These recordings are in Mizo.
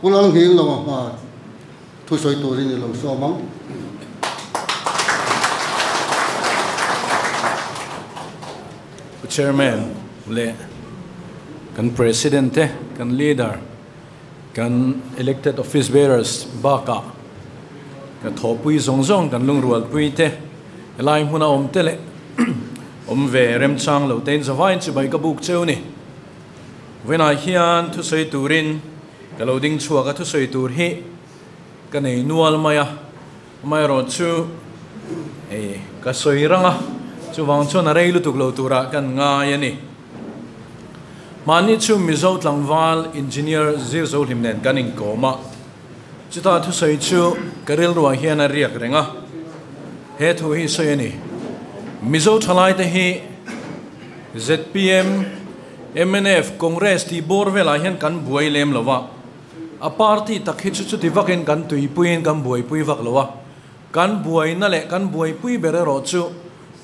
Pu Lalnghilloa hma thusawi turin i lo sawm ang. Pu Chairman leh kan President te, kan Leader, kan Elected Office Bearers bakah ka thawhpui zawng zawng kan lungrualpui te, helai hmuna awm te leh awm ve remchang lo tein zavaiin chibai ka buk cheu ni. Vawiinah hian thusawi turin ka lo ding chhuak a, thusawi tur hi ka nei nual mai a, amaherawh chu hei ka sawi rang a, chuvang chuan a rei lutuk lo turah kan ngai a ni. Mahni chu Mizo tlangval Engineer Zir Zohlim nen kan inkawm a, chuta thusawi chu ka rilruah hian a riak reng a, he thu hi sawi a ni. Mizo thalaite hi zpm, mnf, Congress tih bawr velah hian kan buai lem lo a, a party tak hi chu chuti vakin kan tuipuiin kan buaipui vak lo a, kan buaina leh kan buaipui ber erawh chu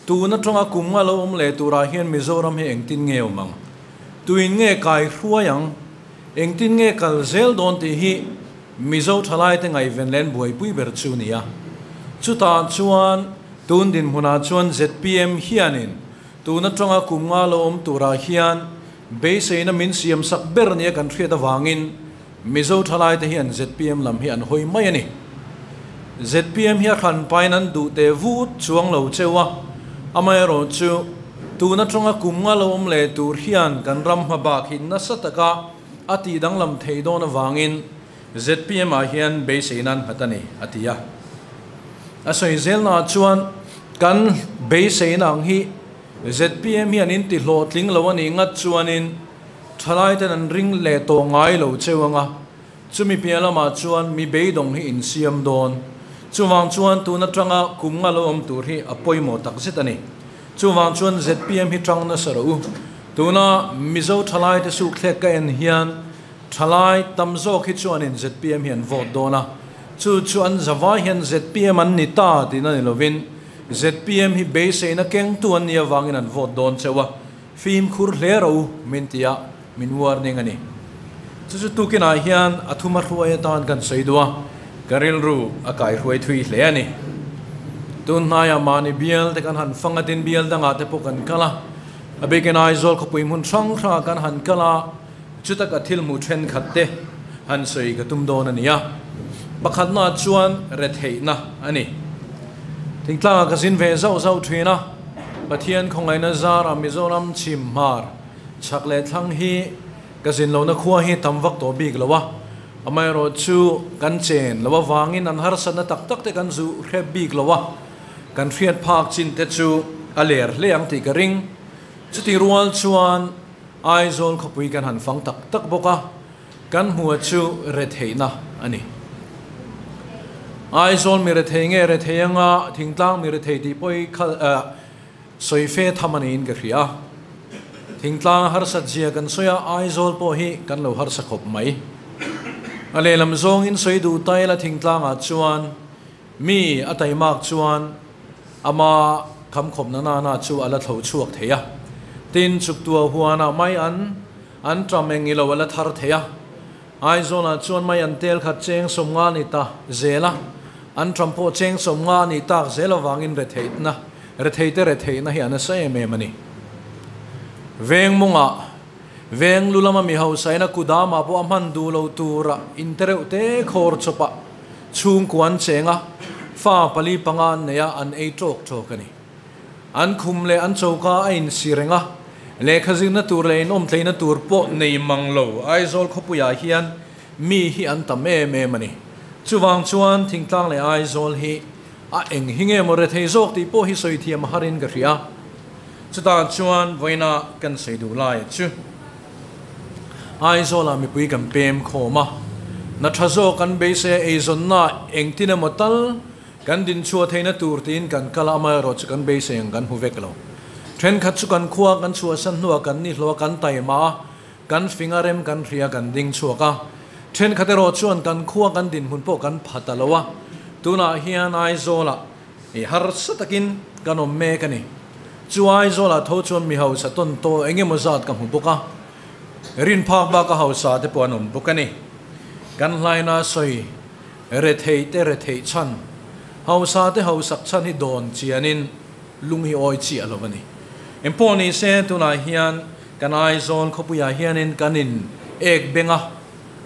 tun atanga kum nga lo awm leh turah hian Mizoram hi engtin nge awm ang? Tuin nge kai hruai ang? Engtin nge kal zel dawn tih hi Mizo thalaite ngaihven leh an buaipui ber chu ni a. Chutah chuan tun dinhmunah chuan zpm hianin Tun atanga kum nga lo awm turah hian beiseina min siam sak ber nia kan hriat avangin Mizo thalaite hian zpm lam hi an hawi mai a ni. Zpm hi a hran pain an duh teh vut chuang lo cheu a, amaherawh chu tun atanga kum nga lo awm leh tur hian kan ram hma bak hi nasa taka a tih danglam theih dawn avangin zpm ah hian beiseina an nghat a ni, a ti a. A sawi zelnaah chuan kan beiseina ang hi zpm hian in ti hlawhtling lo a nih ngat chuanin thalaiten an ring leh tawh ngai lo cheu ang a, chumi piah lamah chuan mi beidawng hi in siam dawn. Chuvang chuan tun atanga kum nga lo awm tur hi a pawimawh tak zet a ni. Chuvang chuan zpm hi tang nasa rawh u. Tuna Mizo thalaite sukthlek ka en hian Thalai tam zawk hi chuanin zpm hi an vote dawn a, chu chu an zavai hian zpm an ni ta tihna ni lovin zpm hi beiseina kengtu an nih avangin an vote dawn cheuh a, fimkhur hle rawh u min ti a, min warning a ni. Chu chu tukinah hian a thuma hruai atan kan sawi duh a, ka rilru a kaihruai thui hle a ni. Tun hnaiah mahni bial te kan han fang a, tin bial dangah te pawh kan kal a, a bikin Aizawl khawpui hmun hrang hrangah kan han kal a, Chuta ka thil hmuh thenkhat te han sawi ka tum dawn a ni a, pakhatna chuan retheihna a ni. Thingtlangah ka zin ve zauh zauh thin a, Pathian khawngaihna zara Mizoram chhim hmar chhak leh thlang hi ka zin lohna khua hi tam vak tawh bik lo a, amaherawh chu kan chen lo avangin an harsatna tak tak te kan zuh hrep bik lo a, kan hriat phak chin te chu a ler hle ang tih ka ring. Chutih rual chuan Aizawl khawpui kan han fang tak tak bawk a, kan hmua chu retheihna a ni. Aizawl mi rethei nge rethei anga thingtlang mi rethei tih pawh hi kha sawi fe tham a niin ka hria. Thingtlang harsat zia kan sawi a, Aizawl pawh hi kan lo harsa khawp mai. A lehlam zawngin sawi duh ta ila thingtlangah chuan Mi a taimak chuan ama khamkhawpna nana chu a la thlo chhuak thei a, tin chuktua huanah mai an an ṭam eng ilo a la thar thei a. Aizawlah chuan mai an tel khat cheng sawmnga ni ta zel a, an ṭam pawh cheng sawmnga a nih tak zel avangin retheihna retheite retheihna hi a nasa em em a ni. Veng mawngah veng lu lama mi hausaina kudamah pawh a hman duh lo tura intereuh te khawr chawpah Chhungkua an cheng a, fa pali panga an nei a, an ei tawk tawk a ni. An khum leh an choka a insi reng a, lehkha zirna tur leh inawmtleina tur pawh nei mang lo Aizawl khawpuiah hian mi hi an tam em em a ni. Chuvang chuan thingtlang leh Aizawl hi a eng hi nge maw rethei zawk tih pawh hi sawi thiam a harin ka hria. Chutah chuan vawiina kan sawi duh lai chu. Aizawlah mipui kan pem khawm a, hna tha zawk kan beisei a, eizawnna engtin emaw tal kan dinchhuah theihna tur tiin kan kal a, amaherawh chu kan beisei ang kan hmu vek lo. Thenkhat chu kan khua kan chhuahsan hnuah kan nihlawh a, kan taima a, kan fing a, rem kan hria kan ding chhuak a. Thenkhat erawh chuan kan khua kan dinhmun pawh kan pha ta lo a, tunah hian Aizawlah I harsa takin kan awm mek a ni. Chu Aizawlah tho chuan mi hausa tawn tawh eng emaw zat ka hmu bawk a, rin phak bak a hausa te pawh an awm bawk a ni. Kan hlaina sawi rethei te retheih chhan, hausa te hausak chhan hi dawn chianin lung hi awi chiah lo a ni. Engpawh ni se tunah hian kan Aizawl khawpuiah hianin kan in ek beng a,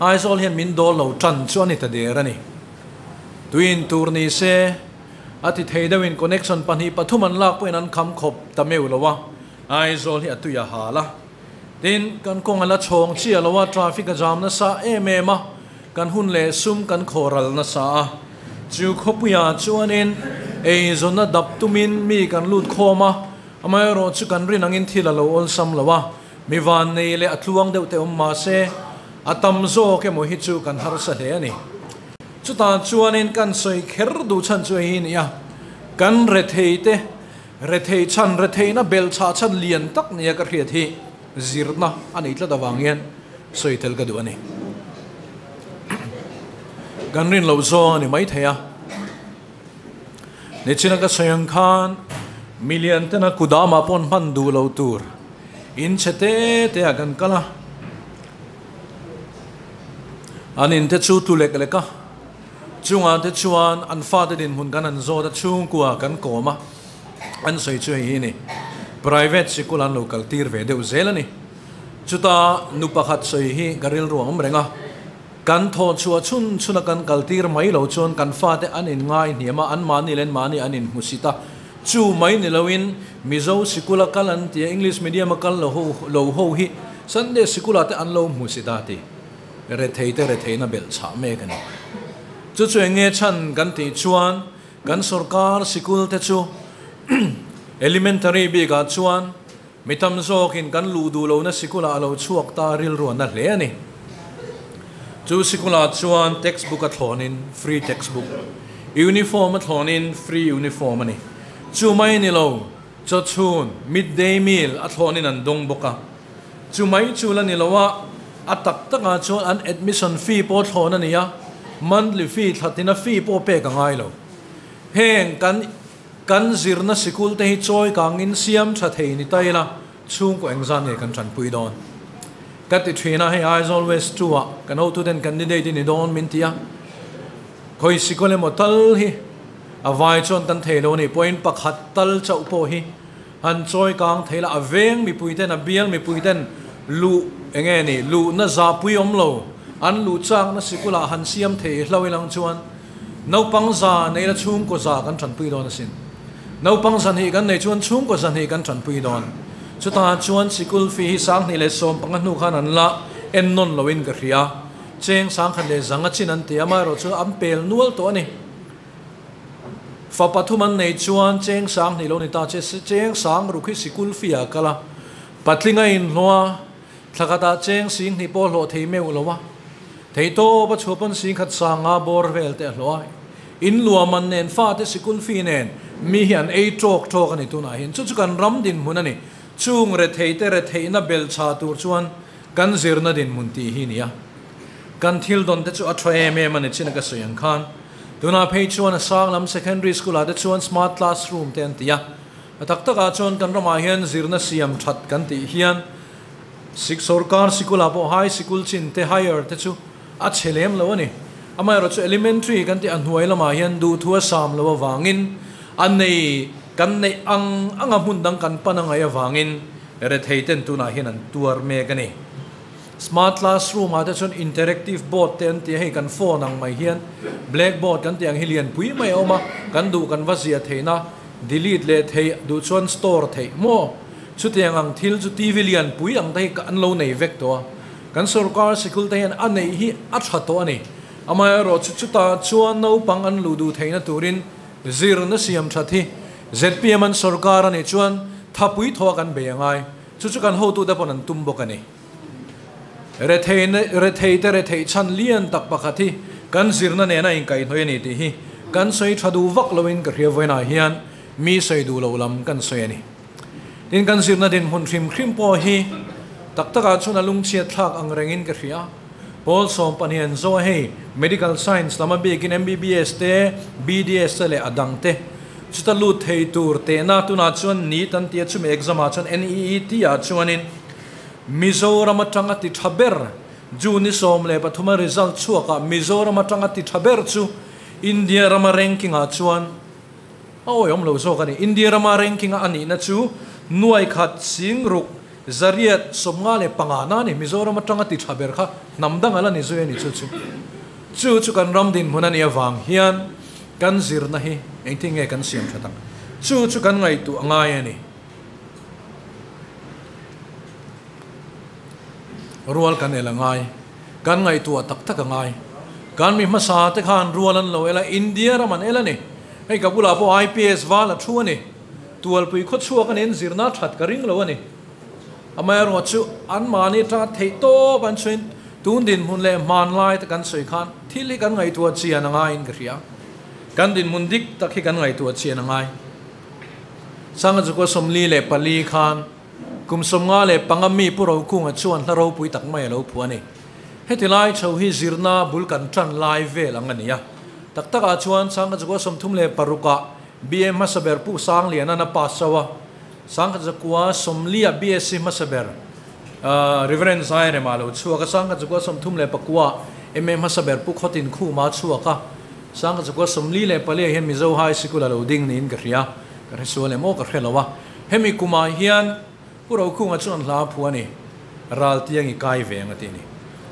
Aizawl hian min dawl lo tan chu a ni ta der a ni. Tuin tur ni se a ti thei deuhin connection pahnih pathum an lak pawhin an kham khawp ta meuh lo a, Aizawl hi a tui a hal a. Tin, kan kawng a la chhawng chiah lo a, traffic a jam nasa em em a, kan hun leh sum kan khaw ral nasa a. Chu khawpuiah chuanin eizawnna dap tumin mi kan lut khawm a, amaherawh chu kan rin angin thil a lo awlsam lo a, mi vannei leh a tluang deuh te awm mahse a tam zawk emaw hi chu kan harsa hle a ni. Chutah chuanin kan sawi kher duh chhan chu hei hi ni a, kan rethei te Rethei chhan, retheihna belchhah chhan lian tak nia ka hriat hi zirna a nei tlat avang hian sawi tel ka duh a ni. Kan rin loh zawng a ni maithei a. Nichina ka sawi ang khan milian tena kudamah paw'n hman duh lo tur in chhe te te ah kan kal a. An in te chu tlu lek lek a. Chungah te chuan an fate dinhmun kan han zawt a, chhungkua kan kawm a, an sawi chu hei hi a ni. Private sikul an lo kal tir ve deuh zel a ni. Chuta nu pakhat sawi hi ka rilru a awm reng a, kan thawh chhuah chhun chhuna kan kal tir mai lo chuan kan fate an inngai hniam a, anmahni leh anmahni an inhmusit a, chu mai ni loin Mizo sikula kal an tia English medium a kal lo ho ho hi Sunday sikulah te an lo hmusit a ti. Rethei te retheihna belh chhah mek a ni. Chu chu eng nge chhan kan tih chuan kan sorkar sikul te chu elementary bikah chuan mi tam zawkin kan luh duh lohna sikulah a lo chhuak ta rilruanna hle a ni. Chu sikulah chuan textbook a thlawnin free textbook, uniform a thlawnin free uniform a ni. Chu mai ni lo, chawchhun, midday meal, a thlawnin an dawng bawk a. Chu mai chu la ni lo a, a tak takah chuan an admission fee pawh thlawn a ni a, monthly fee thlatina fee pawh pek a ngai lo. Heng kan kan zirna sikul te hi chawi kangin siam tha thei ni ta ila, chhungkaw engzat nge kan tanpui dawn? Ka ti thin a, hei Aizawl West 2 ah kan hotuten candidate i ni dawn min ti a, khawi sikul emaw tal hi a vai chuan kan thei lo a nih pawhin pakhat tal chauh pawh hi Han chawi kang thei la, a veng mipui ten, a bial mipui ten luh eng nge ni, luhna zahpui awm lo, an luh chakna sikulah han siam thei hlo ilang chuan naupang za nei la chhungkaw za kan tanpui dawn asin. Naupang zahnih kan nei chuan chhungkaw zahnih kan tanpui dawn. Chutah chuan sikul fee hi 2015 hnu khan an la en nawn loin ka hria. Cheng 1100 chin an ti a, amaherawhchu an pel nual tawh a ni. Fa pathum an nei chuan cheng 2000 lo ni ta che, cheng sang ruk hi sikul fee ah kal a, patling a inhlawh a, thla khatah cheng 2000 pawh hlawh thei meuh lo a, thei tawp a chhuah pawn 10,000 sanga bawr vel te a hlawh a, in luah man nen fate sikul fee nen mi hi an ei tawk tawk a ni tunah hian, chu chu kan ram dinhmun a ni, chung rethei te retheihna belchha tur chuan kan zirna dinhmun tih hi ni a, kan thil dawn te chu a tha em em a ni chin a ka sawi ang khan. Tunah phei chuan a sang lam secondary school ah te chuan smart classroom te an ti a, a tak takah chuan kan ramah hian zirna siam that kan tih hian Sikh sorkar sikul ah pawh high sikul chin te higher te chu a chhe lem lo a ni. Amaherawhchu elementary kan tih a hnuai lamah hian duhthu a sam lo avangin a nei kan neih ang anga hmun dang kan pan a ngaih avangin rethei ten tunah hian an tuar mek a ni. Smart classroom ah te chuan interactive board te an ti a, hei kan phone ang mai hian blackboard kan tih ang hi lianpui mai a awm a, kan duh kan va ziah theihna delete leh theih duh chuan store theih maw? Chutiang ang thil chu TV lianpui ang te hi an lo nei vek tawh a, kan sorkar sikul te hian a neih hi a tha tawh a ni. Amaherawhchu chutah chuan naupang an luh duh theihna turin zirna siam that hi zpm an sorkar a nih chuan thapui thawh a kan bei a ngai. Chu chu kan hotute pawn an tum bawk a ni. Rethei rethei te retheih chhan lian tak pakhat hi kan zirna nena inkaihhnawih a ni tih hi kan sawi tha duh vak loin ka hria vawiinah hian mi sawi duh loh lam kan sawi a ni. Tin kan zirna dinhmun hrim hrim pawh hi tak takah chuan a lungchhiat thlak ang rengin ka hria. Pawl 15 an zo a hei Medical Science lama bikin MBBS te, BDS te leh a dang te chuta lut thei tur tehna tunah chuan NEET an tia chumi exam ah chuan NEET ah chuanin Mizoram atanga ti tha ber June ni 13 a result chhuakah Mizoram atanga ti tha ber chu India rama ranking ah chuan a awihawm lo zawk a ni. India rama ranking a anihna chu nuai khat sing ruk zariat 55 na a ni. Mizoram atanga ti tha ber kha hnam dang ala ni zui a ni chu chu. Chu chu kan ram dinhmun a nih avang hian kan zirna hi engtin nge kan siam that ang? Chu chu kan ngaihtuah ngai a ni. Rual kan el a ngai. Kan ngaihtuah tak tak a ngai. Kan mi hmasa te khan rual an lo el a, India ram an el a ni. Hei ka bulah pawh IPS val a thu a ni. Tualpui khawchhuak a nen zirna that ka ring lo a ni. Amaherawhchu anmahni atanga theih tawp an chhuin tun dinhmun leh hmanlai te kan sawi khan thil hi kan ngaihtuah chian a ngaiin ka hria. Kan dinhmun dik tak hi kan ngaihtuah chian a ngai. Sanga Chukua 44 khan kum 55 mi Pu Rokunga chuan hla ropui tak mai a lo phuah a ni. Heti lai chho hi zirna bul kan tan lai vel ang a ni a. Tak takah chuan Sanga Chukua 36 ah BA hmasa ber Pu Sangliana na pass chauh a. Sangkhat zakua 40 ah BSc hmasa ber Reverend Zairema a lo chhuak a, Sangkhat zakua 39 ah MA hmasa ber Pu Khawtin Khuma a chhuak a, Sangkhat zakua 44 ah hian Mizo High Sikul a lo ding niin ka hria, ka hre sual em aw ka hre lo a. Hemi kumah hian Pu Rokhunga chuan hla a phu a ni, Raltiang i kai ve ang a ti a ni.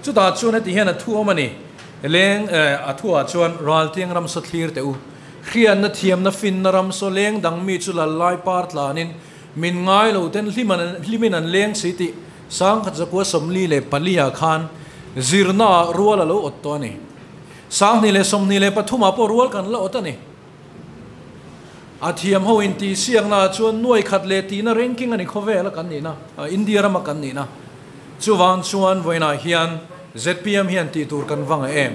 Chutah chuan heti hian a thu awm a ni, Leng a thuah chuan Raltiang ramsa thlir teh u, Hriatna thiamna finna ram saw leng dang mi chu lal lai par tlanin min ngai lo ten hlimin an leng si tih Sangkhat zakua 44 ah khan zirna ah rual a lo awt tawh a ni. 2023 ah pawh rual kan la awt a ni. A thiam ho in tih siakna ah chuan nuai khat leh tihna ranking a ni khawvel a kan nihna, India rama kan nihna. Chuvang chuan vawiinah hian zpm hian tih tur kan vang em?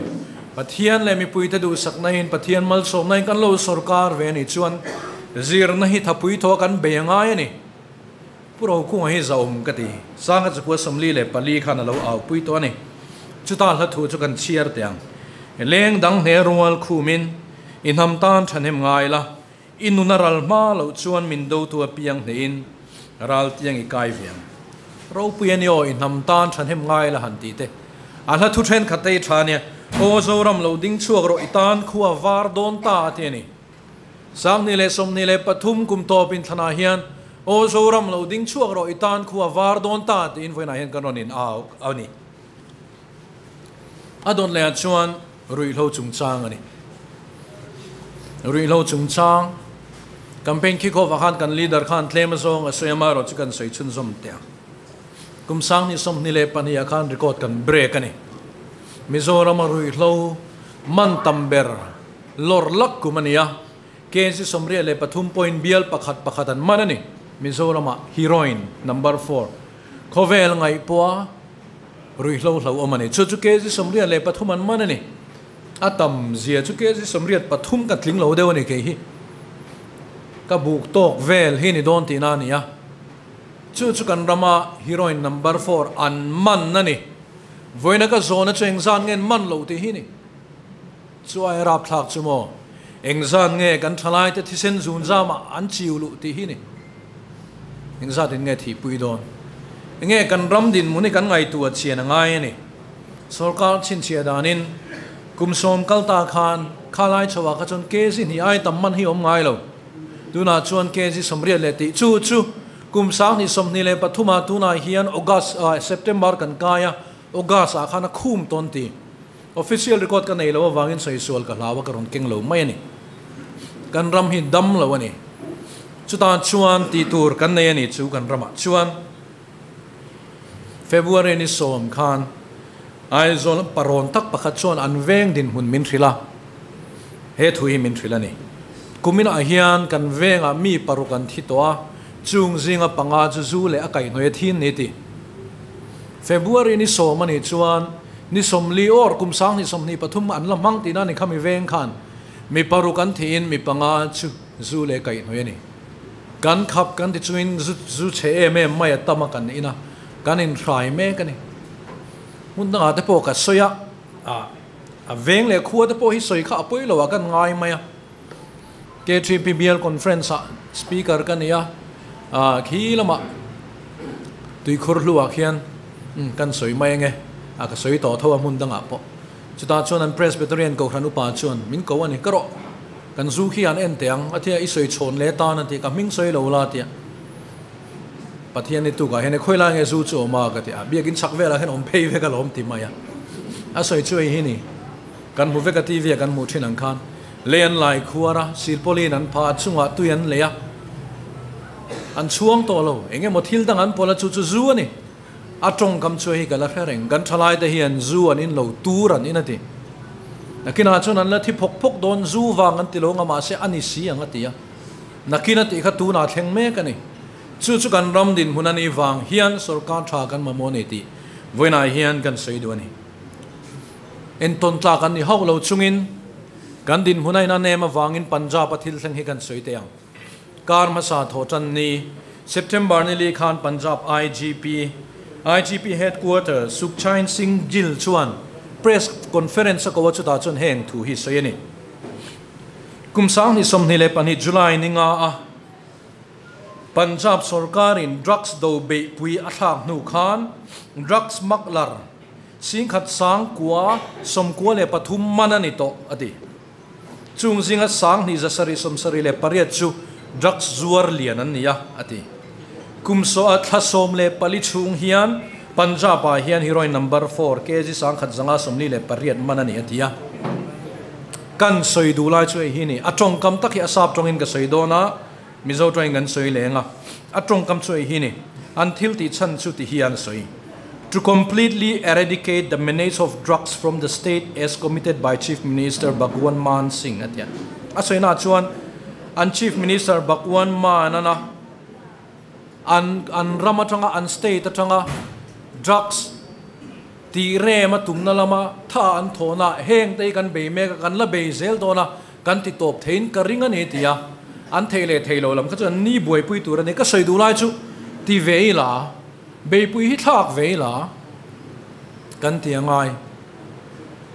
Pathian leh mipuite duhsaknain Pathian malsawmnain kan lo sawrkar ve a nih chuan zirna hi thapui thaw a kan bei a ngai a ni. Pu Rokunga hi zahawm ka ti. Sangha chakua 44 khan a lo aupui tawh a ni. Chuta hla thu chu kan chhiar teh ang. Leng dang hle rual khumin i hnam tan thahnem ngai la, I nun a ral hma loh chuan min dotu apiang hnehin ral tiang i kai ve ang. Ropui a ni aw, i hnam tan thahnem ngai la han tih te. A hla thu thenkhat te i tha nia, Aw Zoram lo ding chhuak rawh i tan khua var dawn ta a ti a ni. 2023 kum tawp inthlanah hian Aw Zoram lo ding chhuak rawh i tan khua var dawn ta tiin vawiinah hian kan rawn in au a ni. A dawn lehah chuan ruihhlo chungchang a ni. Ruihhlo chungchang campaign kick off ah khan kan leader khan tlem azawng a sawi a, amaherawh chu kan sawi chhunzawm teh ang. Kum 2022 ah khan record kan break a ni. Mizoram a ruihhlo man tam ber lawr lak kum a ni a, KG 83 point bial pakhat pakhat an man a ni. Mizoram ah heroin number 4 khawvel ngaihpawha Ruihhlo hlo awm a ni. Chu chu kg 83 an man a ni. A tam zia chu kg 83 ka tling lo deuh a ni kei hi. Ka buk tawk vel hi ni dawn tihna a ni a. Chu chu kan rama heroin number 4 an man a ni. Vawiina ka zawhna chu engzat nge an man loh tih hi ni. Chu ai rapthlak chu maw? Engzat nge kan thalaite thisen zun zamah an chiu luh tih hi ni. Engzat in nge thihpui dawn? Enge kan ram dinhmun hi kan ngaihtuah chian a ngai a ni. Sorkar chhinchhiah danin kum 10 kal ta khan khalai chhoah kha chuan kg hnih ai tam man hi awm ngai lo. Tunah chuan kg 80 leh tih chu chu kum 2023 ah tunah hian August September kan kai a, August ah khan a khum tawn ti. Official record ka nei lo avangin sawi sual ka hlau a ka rawn keng lo mai a ni. Kan ram hi dam lo a ni. Chutah chuan tih tur kan nei a ni chu kan ramah chuan February ni 10 khan Aizawl parawn tak pakhat chuan an veng dinhmun min hrilh a, he thu hi min hrilh a ni. Kuminah hian kan vengah mi paruk an thi tawh a, chung zinga panga chu zu leh a kaihhnawih a thin ni ti. February ni 10 a nih chuan ni 40 awr kum 2023 an la hmang tihna a ni kha mi veng khan mi paruk an thihin mi panga chu zu leh kaihhnawih a ni. Kan khap kan ti chungin zu zu chhe em em mai a tam a kan in a, kan inhrai mek a ni. Hmun dangah te pawh ka sawi a, a veng leh khua te pawh hi sawi kha a pawi lo ah kan ngai mai a. K3P Bial Conference ah speaker ka ni a, khi lamah tuikhur hluah khian kan sawi mai ange. A ka sawi tawh tho a hmun dangah pawh. Chutah chuan an Presbyterian Kohhran upa chuan min ko a ni, Ka rawh, kan zu khi an en teh ang, a tia, i sawi chhawn leh tan a ti, ka hming sawi lo la a tia. Pathian ni tukah hian e khawi lai nge zu chu awm a ka ti a, biakin chhak velah hian awm phei vek alawm ti mai a. A sawi chu hei hi ni, kan hmu vek a TV ah kan hmuh thin ang khan, lei an lai khuar a, silpawlin an pha a, chungah tui an lei a, an chhuang tawh lo, eng emaw thil dang an pawlh a, chu chu zu a ni. A tawngkam chu hei ka la hre reng, kan thalaite hian zu an in lo tur an in a ti. Nakinah chuan an la thi phawk phawk dawn, zu vang an ti lo nga mahse a ni si ang a ti a. Nakin a tih kha tunah thleng mek a ni. Chu chu kan ram dinhmun a nih vang hian sorkar tha kan mamawh a ni tih vawiinah hian kan sawi duh a ni. Entawn tlak an ni hauh lo chungin kan dinhmun a ina nem avangin Punjab a thil thleng hi kan sawi teh ang. Kar hmasa thawh tan ni, September ni li khan Punjab IGP, IGP Headquarter, Sukhchain Singh Gill chuan press conference a ko a chutah chuan heng thu hi sawi a ni. Kum 2022 July ni nga a Punjab sorkarin drugs do beihpui a thlak hnu khan drugs smuggler singkhat sang kua 93 man a ni tawh a ti. Chung zinga 2778 chu drugs zuar lian an ni a, a ti. Kum sawh thla 14 chhung hian Punjab-ah hian heroin number four kg 1158 man a ni, a ti a. Kan sawi duh lai chu hei hi ni, a tawngkam tak hi a sap tawngin ka sawi dawn a, Mizo tawngin kan sawi leng a, a tawngkam chu hei hi ni, an thil tih chhan chu ti hian sawi. To completely eradicate the menace of drugs from the state as committed by Chief Minister Bhagwant Mann Singh a ti a. A sawina chuan an Chief Minister Bhagwant Mann ana an an ram atanga an state atanga drugs tih rem a tumna lama tha an thawhna heng te hi kan bei mek a kan la bei zel dawn a kan ti tawp theiin ka ring a ni ti a an thei leh thei lo lam kha chu an ni buaipui tur a ni ka sawi duh lai chu ti ve ila. Beipui hi thlak ve ila kan ti a ngai.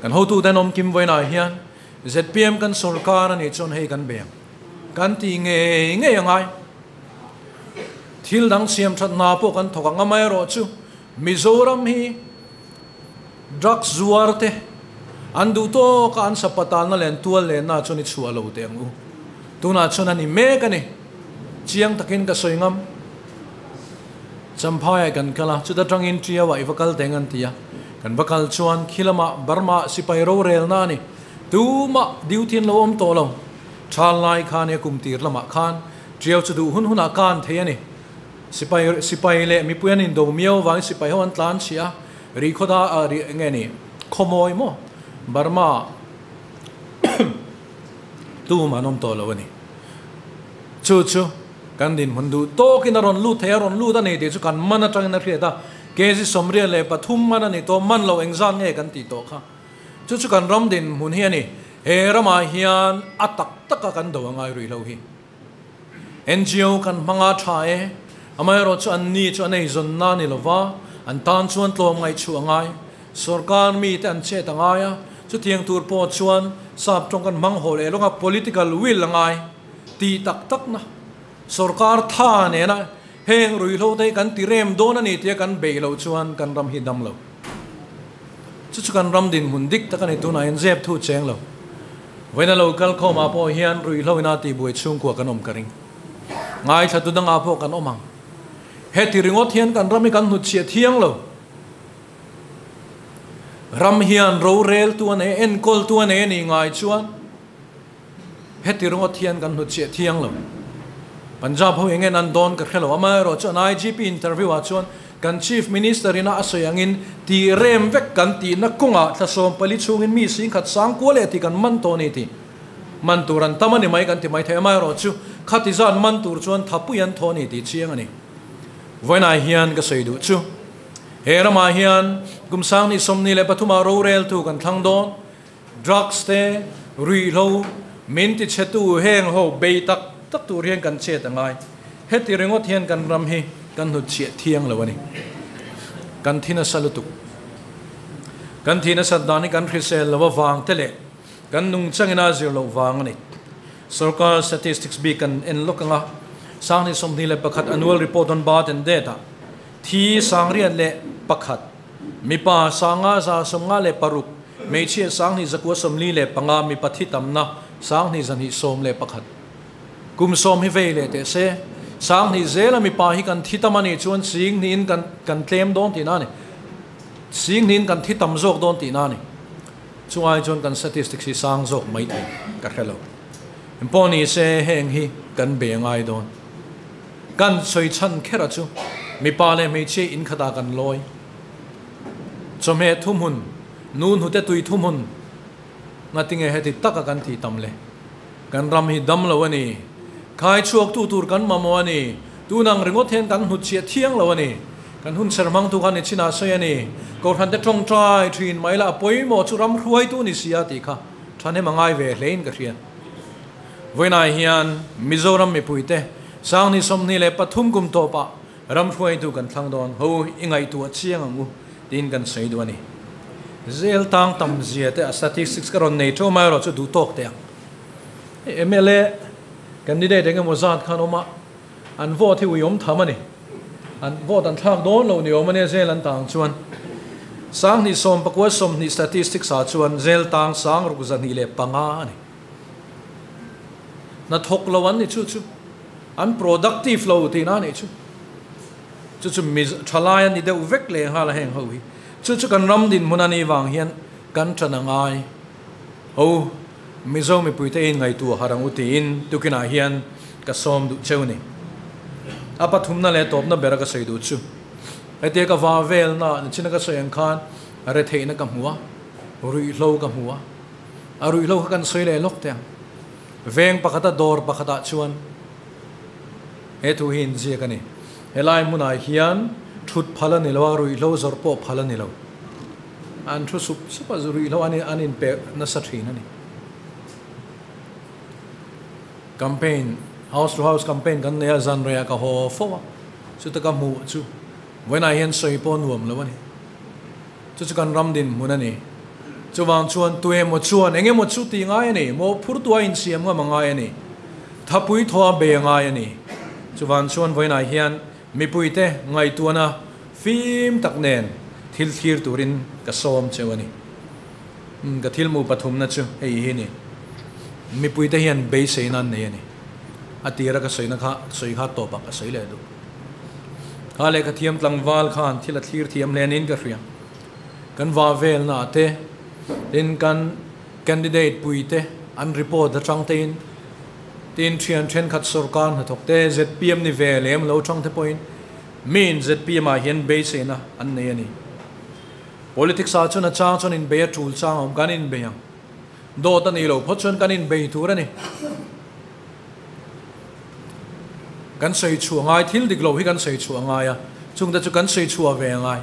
Kan hotute an awm kim vawiinah hian zpm kan sorkar a nih chuan hei kan bei ang. Kan ti ngei ngei a ngai. Thil dang siam that hna pawh kan thawk ang amaherawhchu Mizoram hi drugs zuar te an duh tawk a an sapatalna leh an tual lenna chuan i chhuah lo teh ang u. Tunah chuan a ni mek a ni. Chiang takin ka sawi ngam. Champhaiah kan kal a, chuta tangin Tiauah i va kal teng an ti a. Kan va kal chuan khi lamah Burma sipai rorelna a ni. Tumah duty an lo awm tawh lo. Thal lai khan ia kum tir lamah khan Tiau chu duh hun hunah kan thei a ni. Sipai sipai leh mipui an indo miau avangin sipai ho an tlan chhiah a, ri khawda ah ri eng nge ni khawmawi maw Burma tum an awm tawh lo a ni. Chu chu kan dinhmun duh tawkin a rawn lut thei a, rawn lut a ni tih chu kan man atangin a hriat a, kg 83 man a ni tawh, man lo engzat nge kan tih tawh kha. Chu chu kan ram dinhmun hi a ni. He ramah hian a tak taka kan do a ngai rih lo hi. NGO kan hmang a tha e, amaherawh chu an ni chu an eizawnna a ni lova, an tan chuan tlawm ngaihchhuah a ngai. Sorkar mite an chet a ngai a, chutiang tur pawh chuan sap tawng kan hmang haw leh lawng a, political will a ngai tih tak takna sorkar tha nena heng ruihhlo te hi kan ti rem dawn a ni tia kan beih loh chuan kan ram hi dam lo. Chu chu kan ram dinhmun dik tak a ni tunah hian zep thu cheng lo. Vawiina lo kal khawmah pawh hian ruihhlo ina tihbuai chhungkua kan awm ka ring. Ngaithla tu dangah pawh kan awm ang. Heti ringawt hian kan ram hi kan hnutchhiah thiang lo. Ram hian rorel tu a nei, enkawl tu a nei a nih ngai chuan heti ringawt hian kan hnutchhiah thiang lo. Punjab ho eng en an dawn ka hre lo. Amaherawh chuan IGP interview ah chuan kan Chief Minister ina a sawi angin tih rem vek kan tihna kawngah thla 14 chhungin mi singkhat sang kual leh tih kan man tawh a ni tih man tur an tam a ni mai kan ti mai thei. Amaherawh chu khati zan man tur chuan thapui an thaw a ni tih chiang a ni. Vawiinah hian ka sawi duh chu he ramah hian kum 2023 ah roreltu kan thlang dawn. Drugs te, ruihhlo, min ti chhetu heng ho bei tak tak tur hian kan chet a ngai. Heti ringawt hian kan ram hi kan hnutchhiah thiang lo a ni. Kan thi nasa lutuk. Kan thi nasat dan hi kan hrisel lo avang te leh kan nungchangin a zir loh vang a ni. Sorkar statistics bik kan en lawk anga 2021 annual report on birth and death ah thi 1001. Mipa 5156, hmeichhia 2945, mipa thi tamna 2221. Kum sawm hi vei leh teh se, 2000 zela mipa hi kan thi tam a nih chuan 2000 in kan tlem dawn tihna a ni. 2000 in kan thi tam zawk dawn tihna a ni. Chungai chuan kan statistics hi sang zawk mai thei ka hre lo. Engpawh ni se heng hi kan be ngai dawn. Kan sawi chhan khera chu mipa leh hmeichhia in khatah kan lawi. Chawhmeh thuhmun, nu hnute tui thuhmun ngatinge heti taka kan tih tam le? Kan ram hi dam lo a ni. Khai chhuaktu tur kan mamawh a ni. Tun ang ringawt hian kan hnutchhiah thiang lo a ni. Kan hun ser hmangtu khan i chinah sawi a ni. Kohhrante tawngtai thin mai la a pawimawh chu ram hruaitu ni si a tih kha thahnem a ngai ve hlein ka hria. Vawiinah hian Mizoram mipuite 2023 kum tawpah ram hruaitu kan thlang dawn ho i ngaihtuah chiang ang u tiin kan sawi duh a ni. Zel tang tam zia te a statistics ka rawn nei teuh mai erawh chu duh tawk teh ang. Mla candidate eng emaw zat khan awm a, an vote hi uiawm tham a ni. An vote an thlak dawn lo ni awm a nia zel an tang chuan. 2019 statistics ah chuan zel tang 6205 a ni. Hnathawk lo an ni chu chu. An productive lo tihna a nih chu. Chu chu mi thalai an ni deuh vek leh nghal a heng ho hi. Chu chu kan ram dinhmun a nih vang hian kan tan a ngai. Ho, Mizo mipuite in ngaihtuah harh ang u tiin tukinah hian ka sawm duh cheu ni. A pathumna leh tawpna bera ka sawi duh chu hetia ka va velna nichina ka sawi ang khan retheihna ka hmu a, ruihhlo ka hmu a. A ruihhlo kha kan sawi leh lawk teh ang. Veng pakhata dawr pakhatah chuan he thu hi inziak a ni. Helai hmunah hian thut phal a ni lo a, ruihhlo zawrh pawh phal a ni lo. An thu sup sup a, ruihhlo an an inpek nasa thin a ni. Campaign, house to house campaign kan nei a, zan reiah ka haw fo a, chuta ka hmuh chu vawiinah hian sawi pawh nuam lo a ni. Chu chu kan ram dinhmun a ni. Chuvang chuan tuemaw chuan eng emaw chu tih ngai a ni, mawhphurtu a insiam ngam a ngai a ni, thapui thaw a bei a ngai a ni. Chuvang chuan vawiinah hian mipuite ngaihtuahna fim tak nen thil thlir turin ka sawm cheu a ni. Ka thil hmuh pathumna chu hei hi ni. Mipuite hian beiseina an nei a ni. A tira ka sawina kha sawi kha tawpah ka sawi leh duh. Kha lehkha thiam tlangval khan thil a thlir thiam hle niin ka hria. Kan va velna ah te, tin kan candidate pui te an report atang tein, tin thian thenkhat sorkar hnathawk te zpm ni ve lem lo atang te pawhin miin zpm ah hian beiseina an nei a ni. Politics ah chuan a chang chuan inbei a tul chang a awm, kan inbei ang. Dawt a nih loh phawt chuan kan inbei tur a ni. Kan sawi chhuah ngai, thil dik lo hi kan sawi chhuah ngai a, chungte chu kan sawi chhuah ve ngai.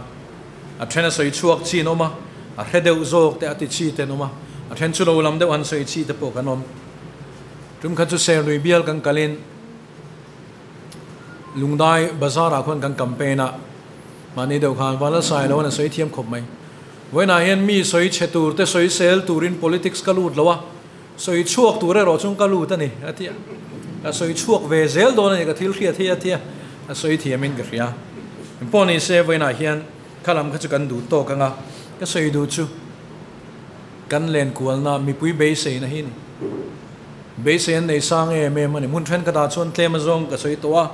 A then a sawi chhuak chi an awm a, a hre deuh zawk te a ti chi te an awm a, a then chu lo lam deuh han sawi chi te pawh kan awm. Tum khat chu Serlui bial kan kalin Lungdai bazar ah khuan kan campaign a, mahni deuh khan Vanlalsai lo an a sawi thiam khawp mai. Vawiinah hian mi sawi chhe tur te sawi sel turin politics ka lut lo a, Sawi chhuak tur erawh chuan ka lut a ni, a ti a. Ka sawi chhuak ve zel dawn a ni, ka thil hriat hi a ti a. A sawi thiamin ka hria. Engpawh ni se vawiinah hian kha lam kha chu kan duh tawk ang a, ka sawi duh chu kan len kualna mipui beiseina hi a ni. Beisei an nei sang em em a ni. Hmun thenkhatah chuan tlem azawng ka sawi tawh a,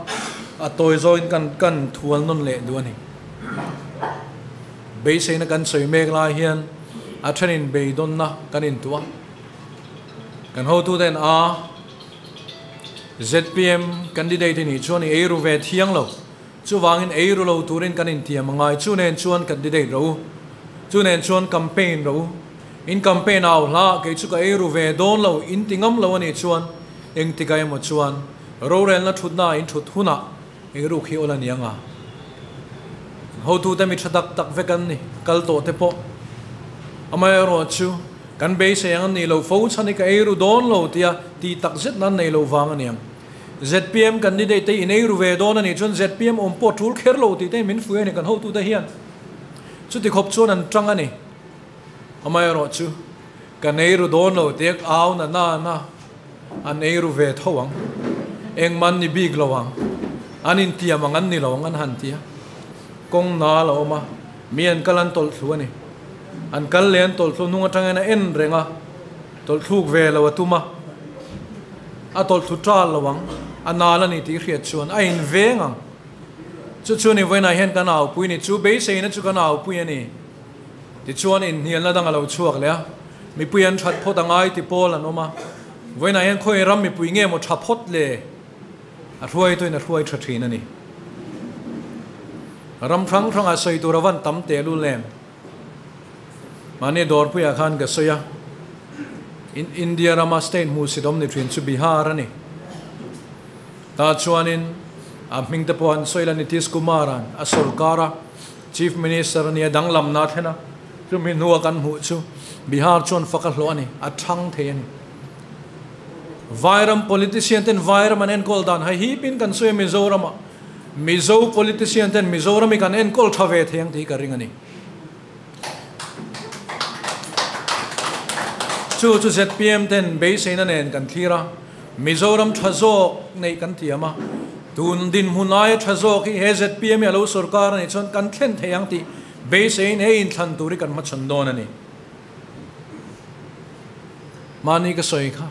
a tawi zawngin kan kan thual nawn leh duh a ni. Beiseina kan sawi mek lai hian a thenin beidawnna kan intuah. Kan hotuten a zpm candidate i nih chuan i eiru ve thiang lo. Chuvangin eiru lo turin kan intiam a ngai. Chu nen chuan candidate ro u. Chu nen chuan campaign ro u. In campaign au hla kei chu ka eiru ve dawn lo in ti ngam lo a nih chuan engtikah emaw chuan rorelna thutna in thut hunah Eiruk hi awl a ni ang a, hotute mi tha tak tak vek an ni, kal tawh te pawh. Amaherawh chu kan beisei ang an nih loh fo chhan hi ka eiru dawn lo tia tih tak zet nan nei loh vang a ni ang. Zpm candidate te in eiru ve dawn a nih chuan zpm awm pawh tul kher lo tih te min fuih a ni kan hotute hian. Chuti khawp chuan an tang a ni. Amaherawh chu kan eiru dawn lo tia au na na na. An eiru ve tho ang. Engmah an ni bik lo ang. An intiam ang an ni lo ang an han ti a. Kawng nal a awm a. Mi an kal an tawlh thlu a ni. An kal leh an tawlh thlu hnung atangin a en reng a, tawlh thluk ve lo a tum a. A tawlh thlu tal lo ang, a nal a ni tih hriat chuan a inveng ang. Chu chu ni vawiinah hian kan aupui ni, chu beiseina chu kan aupui a ni. Tichuan inhnialna dang a lo chhuak leh a, mipui an that phawt a ngai ti pawl an awm a. Vawiinah hian khawi ram mipui nge maw tha phawt le? A hruaituin a hruai tha thin a ni. Ram hrang hrangah sawi tur a van tam tehlul em? Mahni dawrpuiah khan ka sawi a, India rama state hmuhsit awm ni thin chu Bihar a ni. Tah chuanin a hming te pawh an sawi la, Nitish Kumar-a'n a sorkar a, Chief Minister a nia danglamna a thlen a, chumi hnua kan hmuh chu Bihar chuan fak a hlawh a ni, a thang thei a ni. Vairam politician ten Vairam an enkawl dan hai hipin kan sawi a Mizoramah Mizo politician ten Mizoram hi kan enkawl tha ve thei ang tih hi ka ring a ni. Chu chu zpm ten beiseina nen kan thlir a, Mizoram tha zawk neih kan thiam a, tun dinhmun aia tha zawk hi he zpm hi a lo sorkar a nih chuan kan thlen thei ang tih beiseiin he inthlan tur hi kan hmachhawn dawn a ni. Mahni ka sawi kha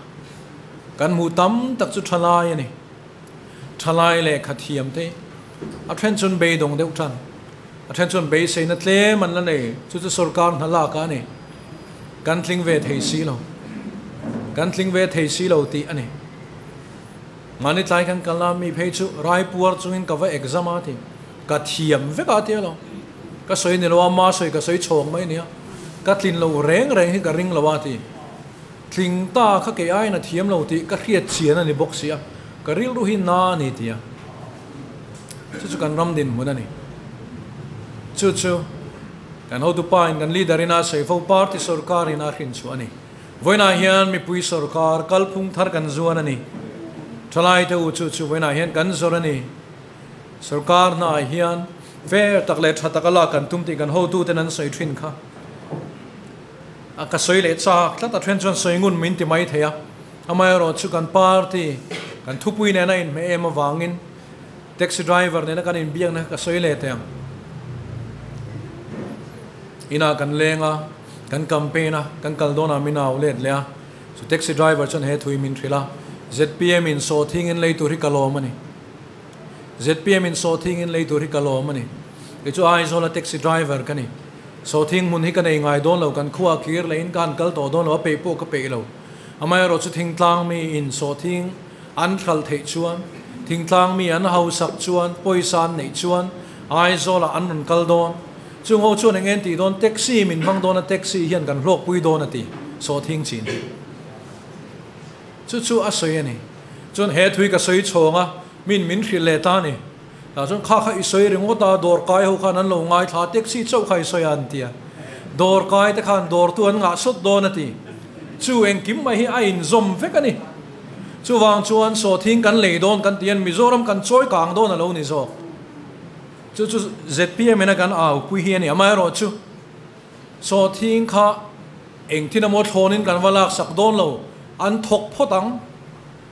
kan hmuh tam tak chu thalai a ni. Thalai lehkha thiam te a then chuan beidawng deuh tan, a then chuan beiseina tlem an la nei, chu chu sorkar hna lak ah a ni. Kan tling ve thei si lo, kan tling ve thei si lo tih a ni. Mahni tlai kan kal a, mi phei chu raipuar chungin ka va exam a ti, ka thiam vek a tia lo. Ka sawi ni lo a, ma sawi ka sawi chhawng mai nia, ka tlin lo reng reng hi ka ring lo a ti. Tling ta kha kei aiin a thiam lo tih ka hriat chian a ni bawk si a, ka rilru hi na a ni ti a. Chu chu kan ram dinhmun a ni. Chu chu kan hotupa in kan leader in a sawi fo party sorkar in a hrin chhuah a ni. Vawiinah hian mipui sorkar kalphung thar kan zuan a ni. Thalaite u chu chu vawiinah hian kan zawr a ni. Sorkar hnaah hian fair tak leh tha taka lak kan tum tih kan hotuten an sawi thin kha. A ka sawi leh chak tlat a then chuan sawi ngun min ti mai thei a, amaherawh chu kan party kan thupui nena inhmeh em avangin taxi driver nena kan inbiakna kha ka sawi leh teh ang. Inah kan leng a, kan campaign a, kan kal dawnah min au let leh a, chu taxi driver chuan he thui min hrilh a, zpm in sawhthing in lei tur hi ka lawm a ni. Zpm in sawhthing in lei tur hi ka lawm a ni. Kei chu Aizawla taxi driver ka ni. Sawhthing hmun hi ka nei ngai dawn lo, kan khua kir leh in ka han kal tawh dawn lo, a peih pawh ka peih lo. Amaherawh chu thingtlang mi in sawhthing an hralh theih chuan, thingtlang mi an hausak chuan, pawisa an neih chuan Aizawlah an rawn kal dawn. Chung ho chuan eng en tih dawn, taxi min hmang dawn a, taxi hian kan hlawkpui dawn a ti, sawhthing chin hi. Chu chu a sawi a ni. Chuan he thui ka sawi chhawng a, min min hrilh leh ta a ni. Tah chuan kha kha i sawi ringawt a, dawr kai ho khan an lo ngaithla a, taxi chauh kha i sawi a an ti a. Dawr kai te khan dawrtu an ngah sawt dawn a ti. Chu engkim mai hi a inzawm vek a ni. Chuvang chuan sawhthing kan lei dawn kan ti hian Mizoram kan chawi kang dawn a lo ni zawk. Chu chu zpm in a kan aupui hi a ni. Amaherawhchu sawhthing kha Engtin emaw thlawnin kan va laksak dawn lo, an thawk phawt ang,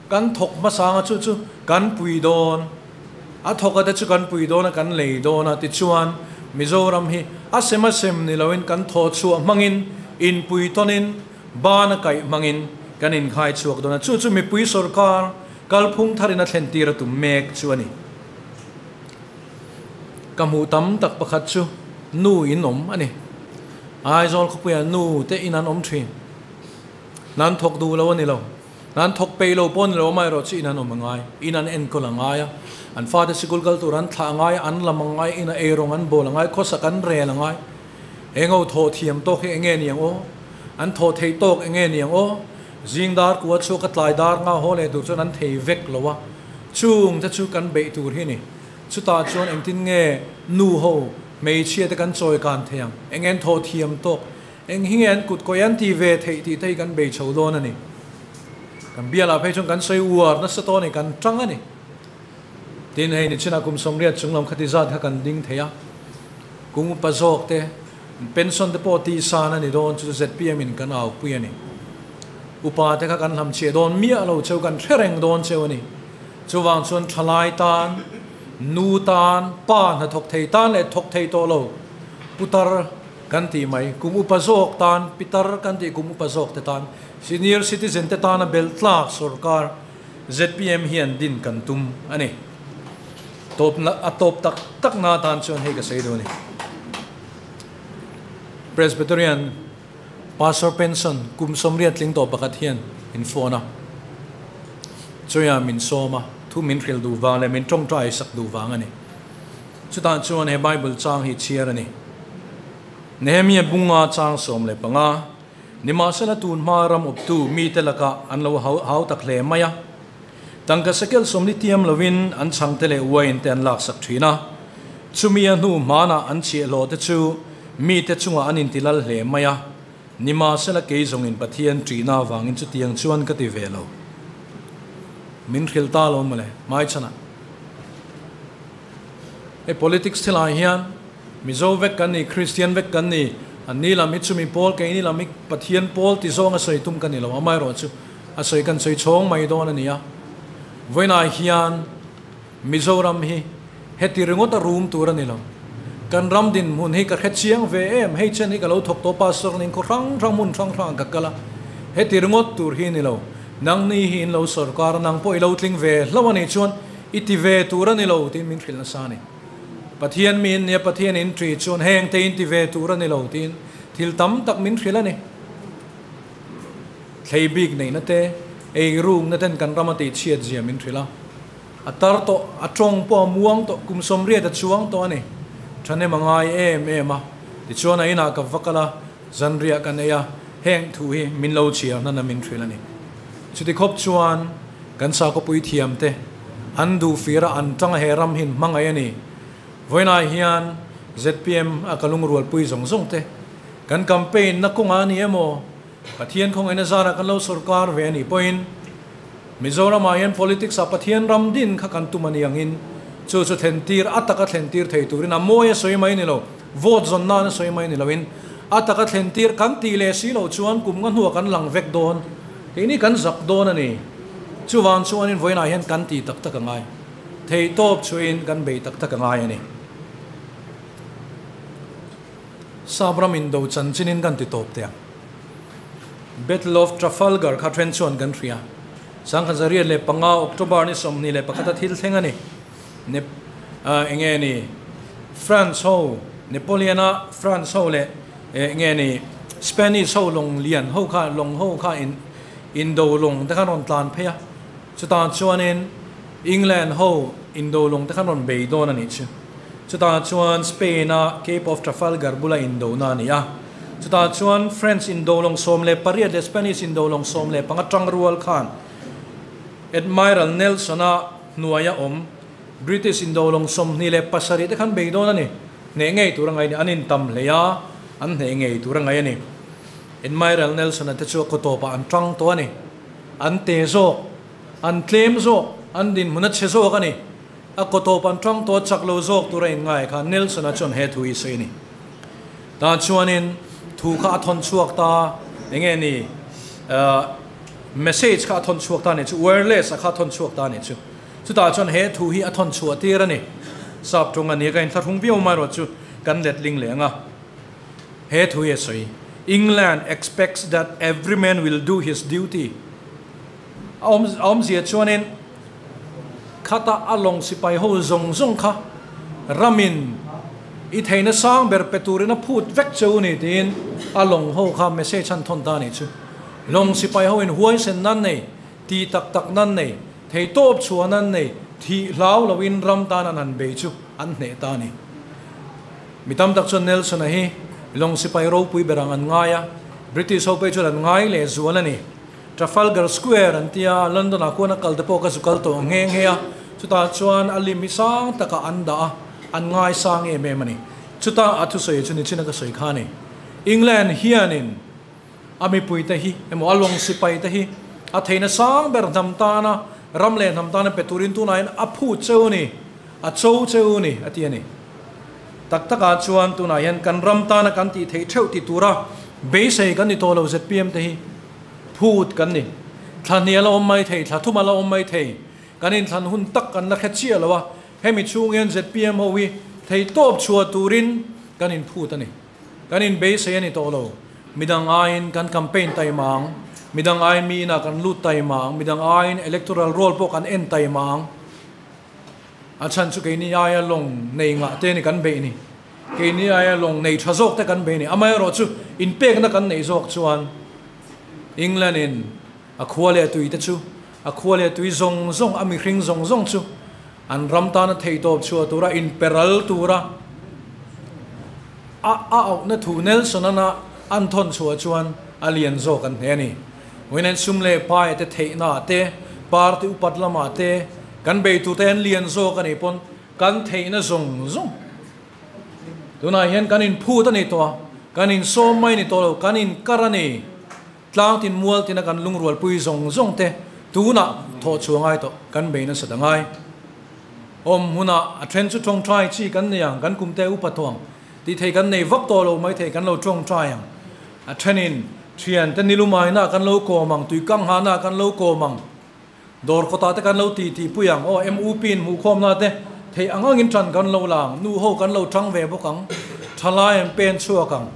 kan thawk hmasa anga chu chu kan pui dawn, a thawk a te chu kan pui dawn a, kan lei dawn a, tichuan Mizoram hi a sem a sem ni loin kan thaw chhuah hmangin, inpui tawnin, ban a kaih hmangin kan inkhai chhuak dawn a, chu chu mipui sorkar kalphung tharin a thlen tir a tum mek chu a ni. Ka hmuh tam tak pakhat chu nu in awm a ni. Aizawl khawpuiah nu te in an awm thin. Nan thawk duh lo a ni lo. Nan thawk peih lo pawh a ni lo, amaherawh chu in an awm a ngai. In an enkawl a ngai a, an fate sikul kal tur an thlah a ngai, an lam a ngai, ina eirawng an bawl a ngai, khawsak an rel a ngai. Eng ho thawh thiam tawk hi eng nge ni ang aw? An thawh theih tawk eng nge ni ang aw? Zing dar kua chhuak a tlai dar nga haw leh tur chuan an thei vek lo a, chung te chu kan beih tur hi a ni. Chutah chuan engtin nge nu ho hmeichhia te kan chawi kan thei ang? Eng en thawh thiam tawk? Eng hi nge an kut kawi an ti ve theih tih te hi kan bei chho dawn a ni. Kan bialah phei chuan kan sawi uar nasa tawh a ni, kan tang a ni. Tin, hei ni chinah kum 80 chung lam khati zat kha kan ding thei a. Kum upa zawk te, pension te pawh tih san a ni dawn, chu chu zpm in kan aupui a ni. Upa te kha kan hlamchhiah dawn miah lo cheu, kan hre reng dawn cheu a ni. Chuvang chuan thalai tan, nu tan, pa hnathawk thei tan leh thawk thei tawh lo. Putar kan tih mai, kum upa zawk tan, pitar kan tih kum upa zawk te tan, senior citizen te tana belh tlak sorkar zpm hian din kan tum a ni. Tawp a tawp tak tak na tan chuan hei ka sawi duh a ni. Presbyterian Pastor pension kum 80 tling tawh pakhat hian min phone a, chuia min sawm a, thu min hrilh duh vang leh min tawngtai sak duh vang a ni. Chutah chuan he Bible chang hi chhiar a ni. Nehemia bunga chang 15, Nimahsela tun hma ram awptu mite lakah an lo hau tak hle mai a. Tangka sekel 40 tiam lovin an chhangte leh uain te an laksak thin a. Chumi a hnu hmanah an chhiahhlawh te chu mite chungah an intilal hle mai a. Nimahsela kei zawngin Pathian ṭihna avangin chutiang chuan ka ti ve lo. Min hrilh ta lo mawle, hmaichhanah. Hei politics thilah hian Mizo vek kan ni, Kristian vek kan ni, an ni lam hi chumi pawl, keini lam hi Pathian pawl ti zawng a sawi tum ka ni lo, amaherawhchu a sawi kan sawi chhawng mai dawn a ni a. Vawiinah hian Mizoram hi heti ringawt a rum tur a ni lo. Kan ram dinhmun hi ka hre chiang ve em, hei chen hi ka lo thawk tawh pastor ning khaw hrang hrang hmun hrang hrang ka kal a, heti ringawt tur hi a ni lo. Nangni hi in lo sawrkar a, nang pawh i lo tling ve hlauh a nih chuan i ti ve tur a ni lo tiin min hrilh nasa a ni. Pathian mi in nia Pathian in ṭi chuan heng te in ti ve tur a ni lo tiin thil tam tak min hrilh a ni. Thlei bik neihna te, ei rukna ten kan ram a tihchhiat zia min hrilh a. A tar tawh, a tawng pawh a muang tawh, kum 80 a chuang tawh a ni. Thahnem a ngai em em a. Tichuan a inah ka va kal a, zanriah kan ei a, heng thu hi min lo chhiar hnan a min hrilh a ni. Chuti khawp chuan kan sakawpui thiam te an duh fir a, an tang a he ram hin hmangaih a ni. Vawiinah hian zpm a ka lungrualpui zawng zawng te kan campaign na kawngah a ni emaw, Pathian khawngaihna zarah kan lo sawrkar ve a nih pawhin Mizoramah hian politics ah Pathian ram din kha kan tum a ni angin chu chu thlentir a taka thlentir thei turin a mawi a sawi mai ni lo, vote zawn nan a sawi mai ni loin a taka thlentir kan tih leh si loh chuan kum nga hnuah kan lang vek dawn, keini kan zak dawn a ni. Chuvang chuanin vawiinah hian kan tih tak tak a ngai, theihtawp chhuahin kan bei tak tak a ngai a ni. Sap ram indo chanchinin kan ti tawp teh ang. Battle of Trafalgar kha then chuan kan hria. 1805 October ni 21 a thil thleng a ni. Nep enge ni France ho Napoleon-a France ho leh enge ni Spanish ho lawng lian ho kha lawng ho kha in indo lawng te khan rawn tlan phei a. Chutah chuanin England ho indo lawng te khan rawn bei dawn a nih chu. Chutah chuan Spain-a Cape of Trafalgar bula indona a ni a. Chutah chuan French indo lawng 18 leh Spanish indo lawng 15 tang rual khan Admiral Nelson-a hnuaia awm British indo lawng 27 te khan bei dawn a ni. Hneh ngei tur a ngaih a ni. An intam hlei a, an hneh ngei tur a ngaih a ni. Admiral Nelson-a te chu a kawtawpah an tang tawh a ni. An te zawk, an tlem zawk, an dinhmun a chhe zawk a ni. A kawtawp an tang tawh chak lo zawk tur a inngai kha Nelson-a chuan he thu hi sawi a ni. Tah chuanin thu kha a thawn chhuak ta, enge ni, message kha a thawn chhuak ta a ni chu, wireless a kha a thawn chhuak ta a ni chu. Chutah chuan he thu hi a thawn chhuah tir a ni. Sap ṭawng a ni a, ka inthlahrung viau mai erawh chu kan letling leh ang a. He thu hi a sawi, England expects that every man will do his duty. A awmzia chuanin khata a lawng sipai ho zawng zawng kha ramin i theihna sang ber pe turin a phut vek che u ni tiin a lawng ho kha message han thawn ta a nih chu. Lawng sipai ho in huaisen nan nei, tih tak tak nan nei, theihtawp chhuah nan nei, thih hlau loin ram tan an han bei chu an hneh ta a ni. Mi tam tak chuan Nelson-a hi lawng sipai ropui ber ang an ngai a, British ho pawh chuan an ngai leh zual a ni. Trafalgar Square an tia, London-ah khuan a kal te pawh ka zu kal tawh nghe nghe a, chutah chuan a lim hi sang takah an dah a, an ngai sang em em a ni. Chutah a thusawi chu nichin a ka sawi kha a ni. England hianin a mipui te hi emaw a lawng sipai te hi a theihna sang ber hnam tana ram leh hnam tana pe turin tunah hian a phut cheu a ni, a cho cheu a ni a ti a ni. Tak takah chuan tunah hian kan ram tana kan tih theih theuh ti tura beisei kan ni tawh lo zpm te hi. Phut kan ni. Thla hnih a la awm mai thei, thla thum a la awm mai thei. Kan inthlan hun tak kan la hre chiah lo a, hemi chhung hian zpm ho hi theihtawp chhuah turin kan inphut a ni. Kan inbeisei a ni tawh lo. Midang aiin kan campaign taima ang, midang aiin mi inah kan lut taima ang, midang aiin electoral roll pawh kan en taima ang. A chhan chu keini aia lawng nei ngah te ni kan beih ni. Keini aia lawng nei tha zawk te kan beih ni. Amaherawh chu inpekna kan neih zawk chuan England in a khua leh tui te chu a khua leh tui zawng zawng a mihring zawng zawng chu an ram tana theihtawp chhuah tura inperal tura a a auhna thu Nelson ana an thawn chhuah chuan a lian zawk an hne a ni. Vawiin sum leh pai te theihna te, party upat lamah te kan bei tur te an lian zawk a nih pawn kan theihna zawng zawng tunah hian kan inphut a ni tawh a, kan insawm mai a ni tawh lo, kan inkar a ni. Tlang tin mual tina kan lungrualpui zawng zawng te tunah thawh chhuah ngai tawh kan bei nasa ta ngai. Awm hmunah a then chu tawngtai chi kan nei ang, kan kumte upa tawh ang tih thei kan nei vak tawh lo mai thei kan lo tawngtai ang. A thenin thiante nilumaina kan lo kawm ang, tuikang hana kan lo kawm ang, dawr kawtah te kan lo ti tih pui ang, aw MUP in hmuhkhawmna te thei ang angin tan kan lo la ang, nu ho kan lo tang ve bawk ang, thalai an pen chhuak ang.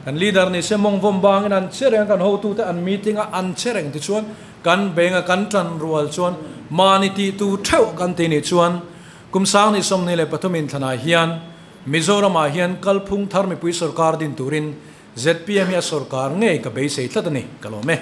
Kan leader ni se mawng vawm bangin an che reng a, kan hotute an meeting a an che reng tichuan kan beng a kan tan rual chuan mahni tih tu theuh kan ti nih chuan kum sang ni 23 in thlanah hian Mizoramah hian kalphung thar mipui sorkar din turin zpm hi a sorkar ngei ka beisei tlat a ni, ka lawm e.